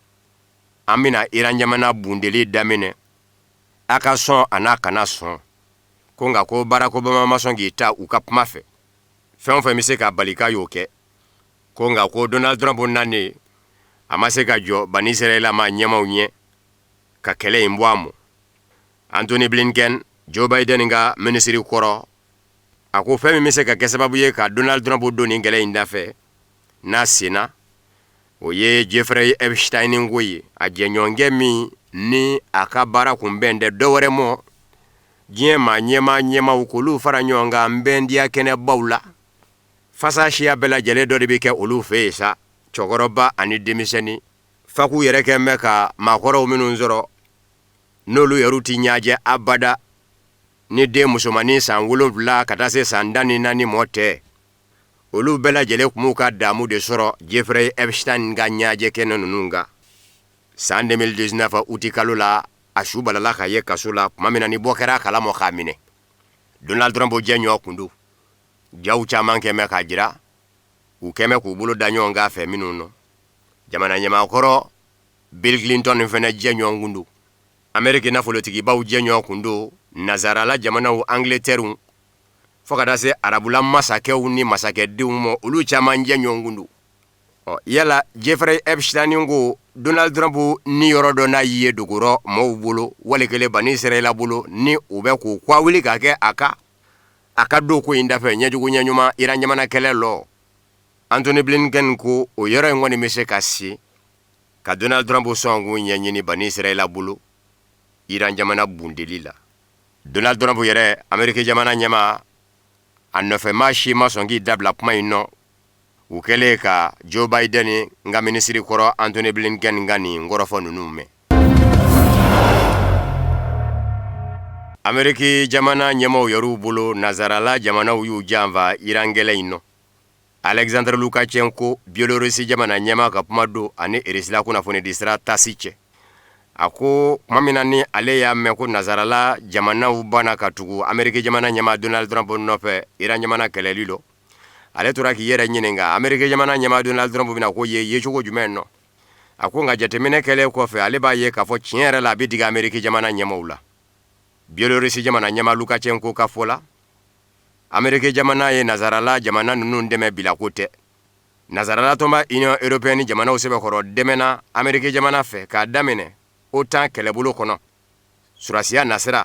an bɛna Iran jamana bundeli daminɛ a ka sɔn a n'a kana sɔn. Ko nka ko Barack Obama ma sɔn k'i ta u ka kuma fɛ, fɛn o fɛn bɛ se k'a bali k'a y'o kɛ. Ko nka ko Donald Trump nanen, a ma se ka jɔ Bani Israɛla maa ɲɛmaaw ɲɛ ka kɛlɛ in bɔ a mɔ. Antony Blinken, Joe Biden ka minisiri kɔrɔ, a ko fɛn min bɛ se ka kɛ sababu ye ka Donald Trump don nin kɛlɛ in dafɛ n'a senna, o ye Jeffrey Epstein ko ye, a jɛɲɔgɔnkɛ min ni a ka baara kun bɛn tɛ dɔwɛrɛ mɔ diɲɛ maa ɲɛmaa ɲɛmaaw k'olu fara ɲɔgɔn kan bɛndiya kɛnɛbaw la. Fasa siya bɛɛ lajɛlen dɔ de bɛ kɛ olu fɛ yen sa, cɛkɔrɔba ani denmisɛnnin. Faku yɛrɛ kɛn bɛ ka maakɔrɔw minnu sɔrɔ, n'olu yɛrɛw tɛ ɲajɛ abada ni den musomannin san 7 ka taa se san 14 mɔ tɛ, olu bɛɛ lajɛlen tun b'u ka damu de sɔrɔ Jeffrey Epstein ka ɲajɛ kɛnɛ ninnu kan. San 2019 uti kalo la, a su balala ka ye kaso la tuma min na ni bɔ kɛra a kalama k'a minɛ. Donald Trump jɛɲɔgɔn kun don. Jaw caman kɛn bɛ k'a jira u kɛn bɛ k'u bolo da ɲɔgɔn kan fɛ minnu nɔ. Jamana ɲɛmaakɔrɔ Bill Clinton fana jɛɲɔgɔn kun don. Ameriki nafolotigibaw jɛɲɔgɔn kun don. Nazarala jamanaw, Angleterre, fo ka taa se arabula masakɛw ni masakɛdenw ma, olu caman jɛɲɔgɔn kun don. Ɔ yala Jeffrey Epstein ko Donald Trump ni yɔrɔ dɔ n'a ye dogorɔ mɔgɔw bolo, wali kelen Bani Israɛla bolo, ni u bɛ k'u kwa wuli ka kɛ a ka don ko in dafɛ ɲɛjugu ɲɛɲuman Iran jamana kɛlɛ lɔ. Antony Blinken ko o yɔrɔ in kɔni bɛ se ka se ka Donald Trump sɔn k'u ɲɛɲini Bani Israɛla bolo Iran jamana bundeli la. Donald Trump yɛrɛ, Ameriki jamana ɲɛmaa, a nɔfɛmaa si ma sɔn k'i dabila kuma in nɔ, u kɛlen ka Joe Biden nka minisiri kɔrɔ Antony Blinken ka nin kɔrɔfɔ ninnu mɛn. Ameriki jamana ɲɛmaaw yɛrɛw bolo, nazarala jamanaw y'u janfa Iran kɛlɛ in nɔ. Alexandre Lukashenko, Biélorussie jamana ɲɛmaa ka kuma don ani Irisila kunnafonidi sira TASS cɛ. A ko tuma min na ni ale y'a mɛn ko nazarala jamanaw banna ka tugu Ameriki jamana ɲɛmaa Donald Trump nɔfɛ Iran jamana kɛlɛli lɔ, ale tora k'i yɛrɛ ɲininka Ameriki jamana ɲɛmaa Donald Trump bɛna ko ye yecogo jumɛn nɔ. A ko nka jateminɛ kɛlen kɔfɛ, ale b'a ye k'a fɔ tiɲɛ yɛrɛ la a bɛ digi Ameriki jamana ɲɛmaaw la. Biélorussie jamana ɲɛmaa Lukashenko ka fɔ la, Ameriki jamana ye nazarala jamana ninnu dɛmɛ bila ko tɛ. Nazarala tɔnba Union européenne jamanaw sɛbɛkɔrɔ dɛmɛna Ameriki jamana fɛ k'a daminɛ OTAN kɛlɛbolo kɔnɔ, surasiya nasira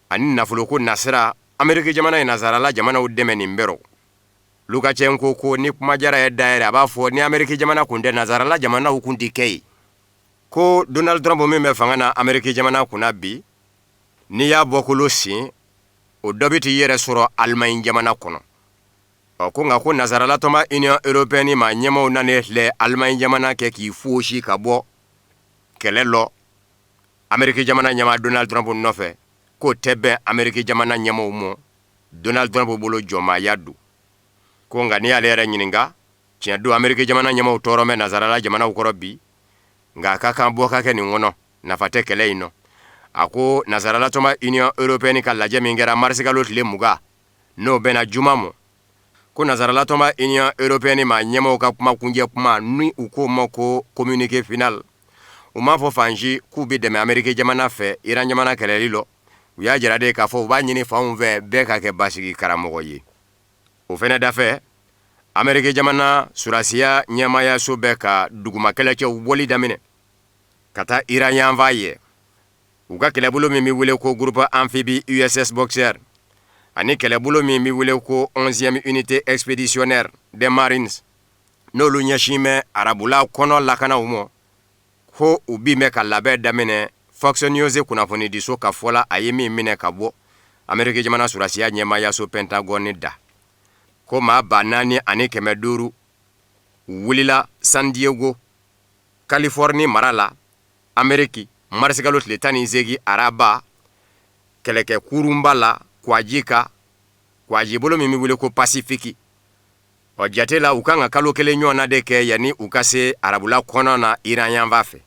ani nafoloko nasira. Ameriki jamana ye nazarala jamanaw dɛmɛ nin bɛɛ rɔ. Lukashenko ko ni kuma jara ye da yɛrɛ, a b'a fɔ ni Ameriki jamana kun tɛ, nazarala jamanaw kun tɛ kɛ yen. Ko Donald Trump min bɛ fanga na Ameriki jamana kunna bi, n'i y'a bɔkolo sen, o dɔ bɛ t'i yɛrɛ sɔrɔ Alimaɲi jamana kɔnɔ. Ɔ ko nka ko nazarala tɔnba Union européenne maa ɲɛmaaw nanen filɛ Alimaɲi jamana kɛ k'i fosi ka bɔ kɛlɛ lɔ Ameriki jamana ɲɛmaa Donald Trump nɔfɛ, k'o tɛ bɛn Ameriki jamana ɲɛmaaw ma. Donald Trump bolo jɔnmaaya don. Ko nka n'i y'ale yɛrɛ ɲininka, tiɲɛ don Ameriki jamana ɲɛmaaw tɔɔrɔ bɛ nazarala jamanaw kɔrɔ bi, nka a ka kan bɔ ka kɛ nin kɔnɔ, nafa tɛ kɛlɛ in nɔ. A ko nazarala tɔnba Union européenne ka lajɛ min kɛra marisikalo tile 20, n'o bɛnna juma ma, ko nazarala tɔnba Union européenne maa ɲɛmaaw ka kuma kunjɛ kuma ni u k'o ma ko communiqué final, u m'a fɔ fan si k'u bɛ dɛmɛ Ameriki jamana fɛ Iran jamana kɛlɛli lɔ. U y'a jira de k'a fɔ u b'a ɲini fanw fɛ bɛɛ ka kɛ basigi karamɔgɔ ye. O fɛnɛ dafɛ, Ameriki jamana surasiya ɲɛmaayaso bɛ ka duguma kɛlɛcɛw bɔli daminɛ ka taa Iran yanfan ye. U ka kɛlɛbolo min bɛ wele ko groupe amphibie USS Boxer ani kɛlɛbolo min bɛ wele ko 11e unité expéditionnaire des Marines, n'olu ɲɛsin bɛ arabula kɔnɔ lakanaw ma, ko u bi bɛ ka labɛn daminɛ. Fox News kunnafonidiso ka fɔ la, a ye min minɛ ka bɔ Ameriki jamana surasiya ɲɛmaayaso Pentagone da, ko maa 4500 wulila San Diego, Californie mara la, Ameriki, marisikalo tile 18 araba, kɛlɛkɛ kurunba la kwaji kan, kwajibolo min bɛ wele ko Pasifiki. Ɔ jate la, u kan ka kalo kelen ɲɔgɔn na de kɛ yanni u ka se arabula kɔnɔ na Iran yanfan fɛ.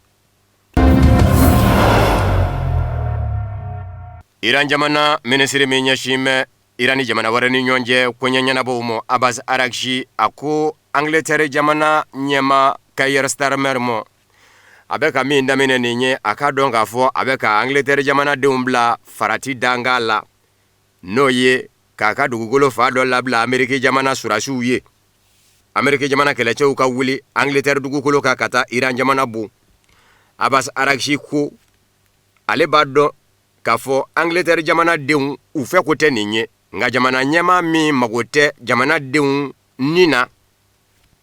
Iran jamana minisiri min ɲɛsin bɛ Iran ni jamana wɛrɛ ni ɲɔgɔn cɛ koɲɛ ɲɛnabɔw ma, Abbas Araghchi, a ko Angleterre jamana ɲɛmaa Keir Starmer ma, a bɛ ka min daminɛ nin ye, a k'a dɔn k'a fɔ a bɛ ka Angleterre jamanadenw bila farati dankan la. N'o ye k'a ka dugukolo fan dɔ labila Ameriki jamana surasiw ye, Ameriki jamana kɛlɛcɛw ka wuli Angleterre dugukolo kan ka taa Iran jamana bon. Abbas Araghchi ko ale b'a dɔn k'a fɔ Angleterre jamana denw u fɛ ko tɛ nin ye, nka jamana ɲɛmaa min mago tɛ jamana denw ni na,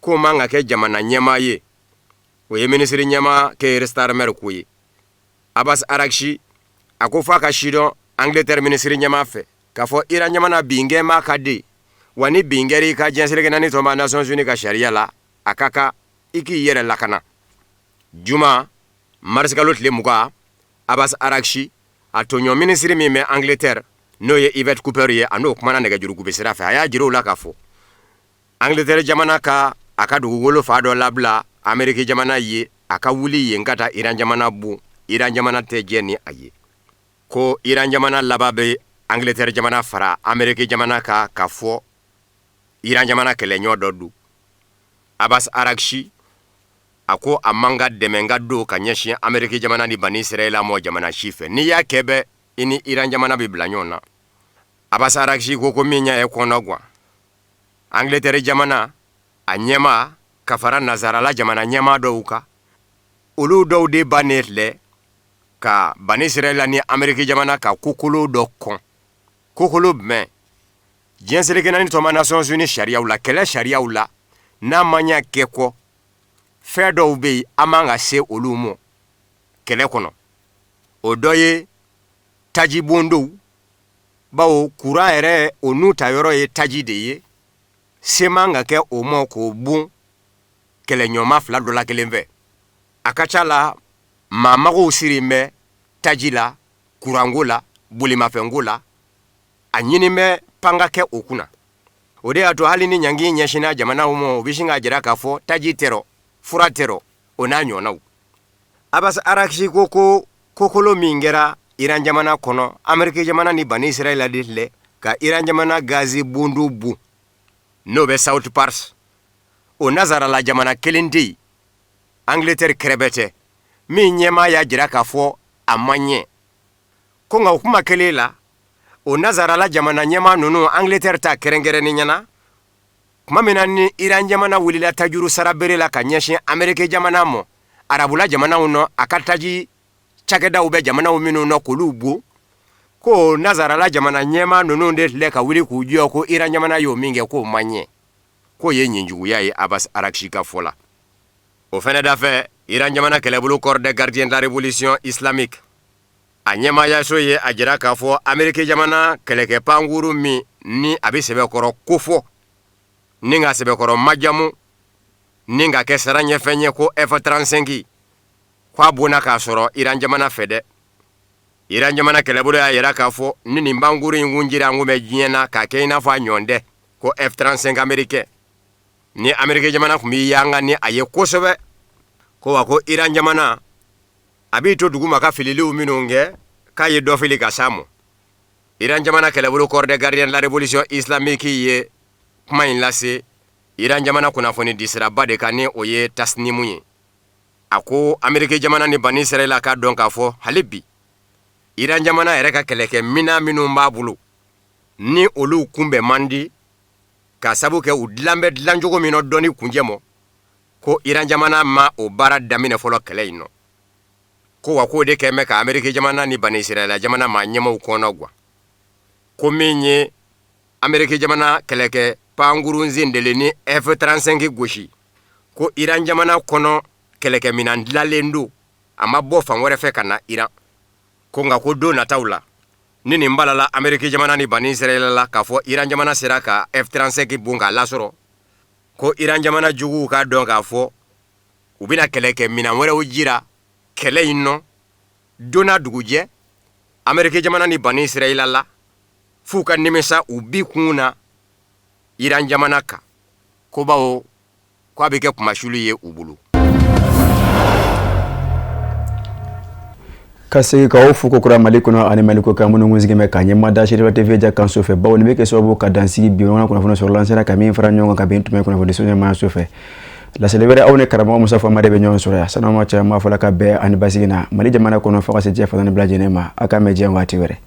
k'o man ka kɛ jamana ɲɛmaa ye. O ye minisiri ɲɛmaa Keir Starmer ko ye. Abbas Araghchi a ko f'a ka sidɔn Angleterre minisiri ɲɛmaa fɛ k'a fɔ Iran jamana bin kɛ maa ka di, wa ni bin kɛra i kan diɲɛ seleke naani tɔnba Nations Unies ka sariya la, a ka kan i k'i yɛrɛ lakana. Juma marisikalo tile 20, Abbas Araghchi a tɔɲɔ minisiri min bɛ Angleterre, n'o ye Yvette Cooper ye, a n'o kumana nɛgɛjuru gube sira fɛ. A y'a jira o la k'a fɔ Angleterre jamana ka a ka dugukolo fan dɔ labila Ameriki jamana ye, a ka wuli yen ka taa Iran jamana bon, Iran jamana tɛ jɛ ni a ye. Ko Iran jamana laban bɛ Angleterre jamana fara Ameriki jamana kan k'a fɔ Iran jamana kɛlɛɲɔ dɔ don. Abbas Araghchi a ko a man ka dɛmɛ ka don ka ɲɛsin Ameriki jamana ni Bani Israɛla mɔ jamana si fɛ. N'i y'a kɛ bɛ, i ni Iran jamana bɛ bila ɲɔgɔn na. Abbas Araghchi ko min y'a ye kɔnɔgwan, Angleterre jamana a ɲɛmaa ka fara nazarala jamana ɲɛmaa dɔw kan, olu dɔw de bannen filɛ ka Bani Israɛla ni Ameriki jamana ka kokolo dɔ kɔn. Kokolo jumɛn? Diɲɛ seleke naani tɔnba Nations Unies sariyaw la, kɛlɛ sariyaw la, n'a ma ɲɛ kɛ kɔ, fɛn dɔw bɛ yen an man ka se olu ma kɛlɛ kɔnɔ. O dɔ ye tajibondow, bawo kuran yɛrɛ o n'u ta yɔrɔ ye taji de ye, se man ka kɛ o ma k'o bon kɛlɛɲɔgɔnma fila dɔ la kelen fɛ. A ka ca la maa magow sirilen bɛ taji la, kuranko la, bolimafɛnko la, a ɲini bɛ pan ka kɛ o kunna. O de y'a to hali ni ɲangi ɲɛsinna jamanaw ma, u bɛ sin k'a jira k'a fɔ taji tɛ rɔ, fura tɛ rɔ, o n'a ɲɔgɔnnaw. Abbas Araghchi ko kokolo min kɛra Iran jamana kɔnɔ, Ameriki jamana ni Bani Israɛla de filɛ ka Iran jamana gazi bondo bon, n'o bɛ South Pars, o nazarala jamana kelen tɛ yen, Angleterre kɛrɛbɛ tɛ, min ɲɛmaa y'a jira k'a fɔ a ma ɲɛ ko. Nka o kuma kelen la, o nazarala jamana ɲɛmaa ninnu, Angleterre ta kɛrɛnkɛrɛnnenya na, tuma min na ni Iran jamana wulila tajuru sara bere la ka ɲɛsin Ameriki jamana ma, arabula jamanaw nɔ, a ka taji cakɛdaw bɛ jamanaw minnu nɔ, k'olu bon, ko nazarala jamana ɲɛmaa ninnu de filɛ ka wuli k'u jɔ ko Iran jamana y'o min kɛ k'o ma ɲɛ, k'o ye ɲinjuguya ye Abbas Araghchi ka fɔ la. O fɛnɛ dafɛ, Iran jamana kɛlɛbolo Corps des gardiens de la révolution islamique a ɲɛmaayaso ye a jira k'a fɔ Ameriki jamana kɛlɛkɛ pankuru min ni a bɛ sɛbɛkɔrɔ kofɔ ni ka sɛbɛkɔrɔ majamu ni ka kɛ siranɲɛfɛn ye ko F-35, k'a bonna k'a sɔrɔ Iran jamana fɛ dɛ. Iran jamana kɛlɛbolo y'a jira k'a fɔ ni nin pankuru in kun jira an kun bɛ diɲɛ na k'a kɛ i n'a fɔ a ɲɔgɔn tɛ, ko F-35 américain ni Ameriki jamana tun bɛ yanga ni a ye kosɛbɛ, ko wa ko Iran jamana a b'i to duguma ka fililiw minnu kɛ, k'a ye dɔ fili ka s'a ma. Iran jamana kɛlɛbolo Corps des gardiens de la révolution islamique ye kuma in lase Iran jamana kunnafoni disiraba de kan, ni o ye Tasnimu ye. A ko Ameriki jamana ni Bani Israɛla k'a dɔn k'a fɔ hali bi Iran jamana yɛrɛ ka kɛlɛkɛ minan minnu b'a bolo, ni olu kunbɛn man di k'a sabu kɛ u dilan bɛ dilancogo min na dɔnni kunjɛ mɔ, ko Iran jamana ma o baara daminɛ fɔlɔ kɛlɛ in nɔ, ko wa k'o de kɛn bɛ ka Ameriki jamana ni Bani Israɛla jamana maa ɲɛmaaw kɔnɔ gwan, ko min ye Ameriki jamana kɛlɛkɛ pankurun sendelennin F-35 gosi, ko Iran jamana kɔnɔ kɛlɛkɛminan dilanlen don, a ma bɔ fan wɛrɛ fɛ ka na Iran, ko nka ko don nataw la, ni nin balala Ameriki jamana ni Bani Israɛla la k'a fɔ Iran jamana sera ka F-35 bon k'a lasɔrɔ, ko Iran jamana juguw k'a dɔn k'a fɔ u bɛna kɛlɛkɛ minan wɛrɛw jira kɛlɛ in nɔ don n'a dugujɛ Ameriki jamana ni Bani Israɛla la, f'u ka nimisa u bi kun na Iran jamana kan, ko bawo k'a bɛ kɛ kunmasuli ye u bolo.
Ka segin k'aw fo kokura Mali kɔnɔ ani Mali kɔkan minnu kun sigilen bɛ k'a ɲɛma da Seriba TV ja kan so fɛ, bawo nin bɛ kɛ sababu ka dansigi bi ɲɔgɔn kunnafoni sɔrɔla an sera ka min fara ɲɔgɔn kan ka bɛn tuma kunnafoni so ɲɛmaaya so fɛ. Laseli wɛrɛ, aw ni karamɔgɔ Musa Famare bɛ ɲɔgɔn sɔrɔ yan. San'aw ma cɛ, an b'a fɔ la ka bɛn ani basigi na Mali jamana kɔnɔ fo ka se diɲɛ fan bɛɛ lajɛlen ma. A k'an bɛn diɲɛ waati wɛrɛ.